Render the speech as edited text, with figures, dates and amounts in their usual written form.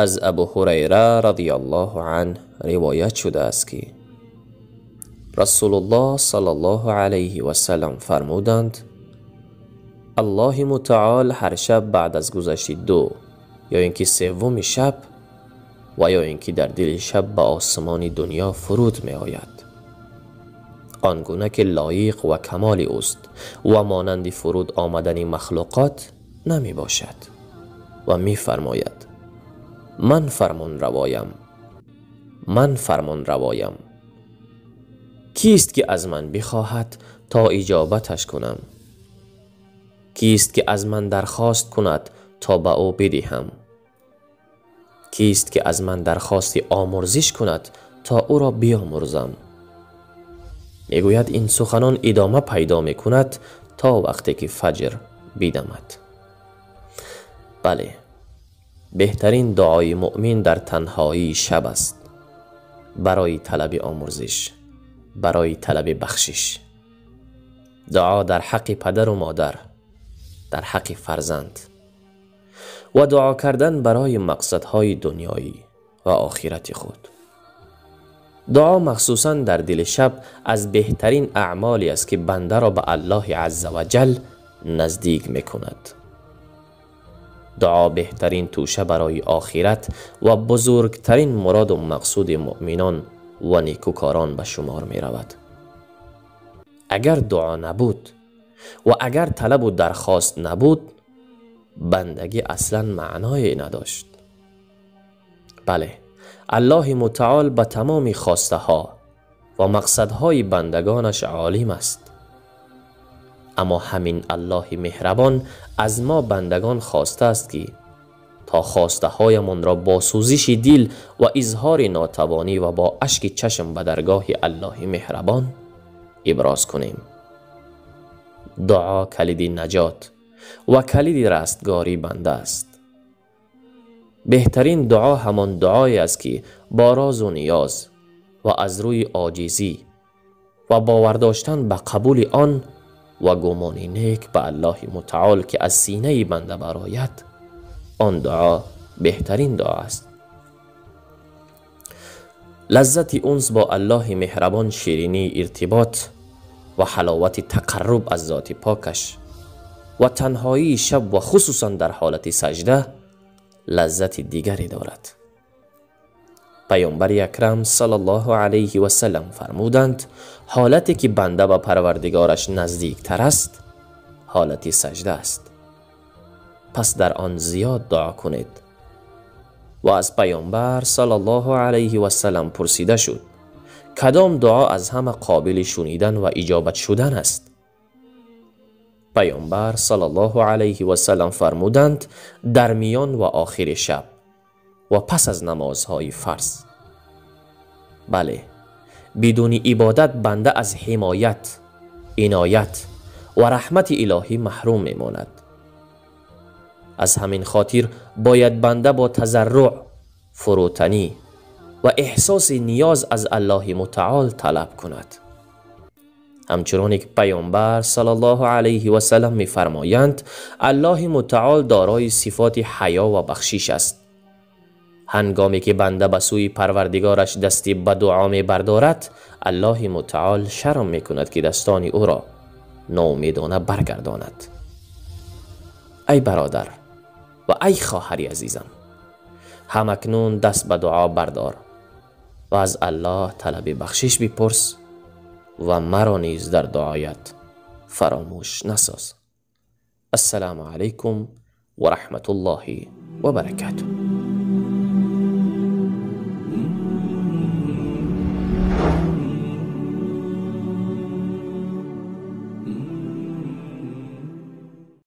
Аз Абу Ҳурайра радиаллоҳу анҳ ривоят шудааст, ки Расулуллоҳ саллаллоҳу алайҳи васаллам фармуданд: Аллоҳи мутаол ҳар шаб баъд аз гузашти ду ё ин ки севуми шаб ва ё ин ки дар дили шаб ба осмони дунё фуруд меояд, он гуна ки лоиқ ва камоли ӯст ва монанди фуруд омадани махлуқот намебошад, ва мефармояд: ман фармонравоям, ман фармонравоям. Кист ки аз ман бихоҳад то иҷобаташ кунам? Кист ки аз ман дархост кунад то ба ӯ бидиҳам? Кист ки аз ман дархости омурзиш кунад то ӯро биомурзам? Мегӯяд ин суханон идома пайдо мекунад то вақте ки фаҷр бидамад. Бале, беҳтарин дуои муъмин дар танҳоии шаб аст, барои талаби омурзиш, барои талаби бахшиш. Дуо дар ҳаққи падару модар, дар ҳаққи фарзанд ва дуо кардан барои мақсадҳои дунёӣ ва охирати худ. Дуо махсусан дар дили шаб аз беҳтарин аъмоле аст, ки бандаро ба Аллоҳи азза ва ҷал наздик мекунад. Дуо беҳтарин тӯша барои охират ва бузургтарин муроду мақсуди муъминон ва некӯкорон ба шумор меравад. Агар дуо набуд ва агар талабу дархост набуд, бандагӣ аслан маъное надошт. Бале, Аллоҳи мутаол ба тамоми хостаҳо ва мақсадҳои бандагонаш олим аст. Аммо ҳамин Аллоҳи меҳрабон аз мо бандагон хостааст, ки то хостаҳоямонро бо сӯзиши дил ва изҳори нотавонӣ ва бо ашки чашм ба даргоҳи Аллоҳи меҳрабон иброз кунем. Дуо калиди наҷот ва калиди растгории банда аст. Беҳтарин дуо ҳамон дуое аст, ки бо розу ниёз ва аз рӯи оҷизӣ ва бовар доштан ба қабули он ва гумони нек ба Аллоҳи мутаол, ки аз синаи банда барояд, он дуо беҳтарин дуо аст. Лаззати унс бо Аллоҳи меҳрабон, ширинии иртибот ва ҳаловати тақарруб аз зоти покаш ва танҳоии шаб ва хусусан дар ҳолати саҷда лаззати дигаре дорад. Паёмбари акрам саллаллоҳу алайҳи васаллам фармуданд: ҳолате ки банда ба парвардигораш наздиктар аст, ҳолати саҷда аст. Пас дар он зиёд дуо кунед. Ва аз паёмбар саллаллоҳу алайҳи васаллам пурсида шуд: кадом дуо аз ҳама қобили шунидан ва иҷобат шудан аст? Паёмбар саллаллоҳу алайҳи васаллам фармуданд: дар миён ва охири шаб ва пас аз намозҳои фарз. Бале, бидуни ибодат банда аз ҳимоят, иноят ва раҳмати илоҳӣ маҳрум мемонад. Аз ҳамин хотир бояд банда бо тазарруъ, фурӯтанӣ ва эҳсоси ниёз аз Аллоҳи мутаол талаб кунад. Ҳамчуноне ки паёмбар саллаллоҳу алайҳи васаллам мефармоянд, Аллоҳи мутаол дорои сифоти ҳаё ва бахшиш аст. Ҳангоме ки банда ба сӯи парвардигораш дасти ба дуо мебардорад, Аллоҳи мутаол шарм мекунад, ки дастони ӯро ноумедона баргардонад. Ай бародар ва ай хоҳари азизам, ҳамакнун даст ба дуо бардор ва аз Аллоҳ талаби бахшиш бипурс ва маро низ дар дуоят фаромӯш насоз. Ассалому алайкум ва раҳматуллоҳи ва баракатуҳ.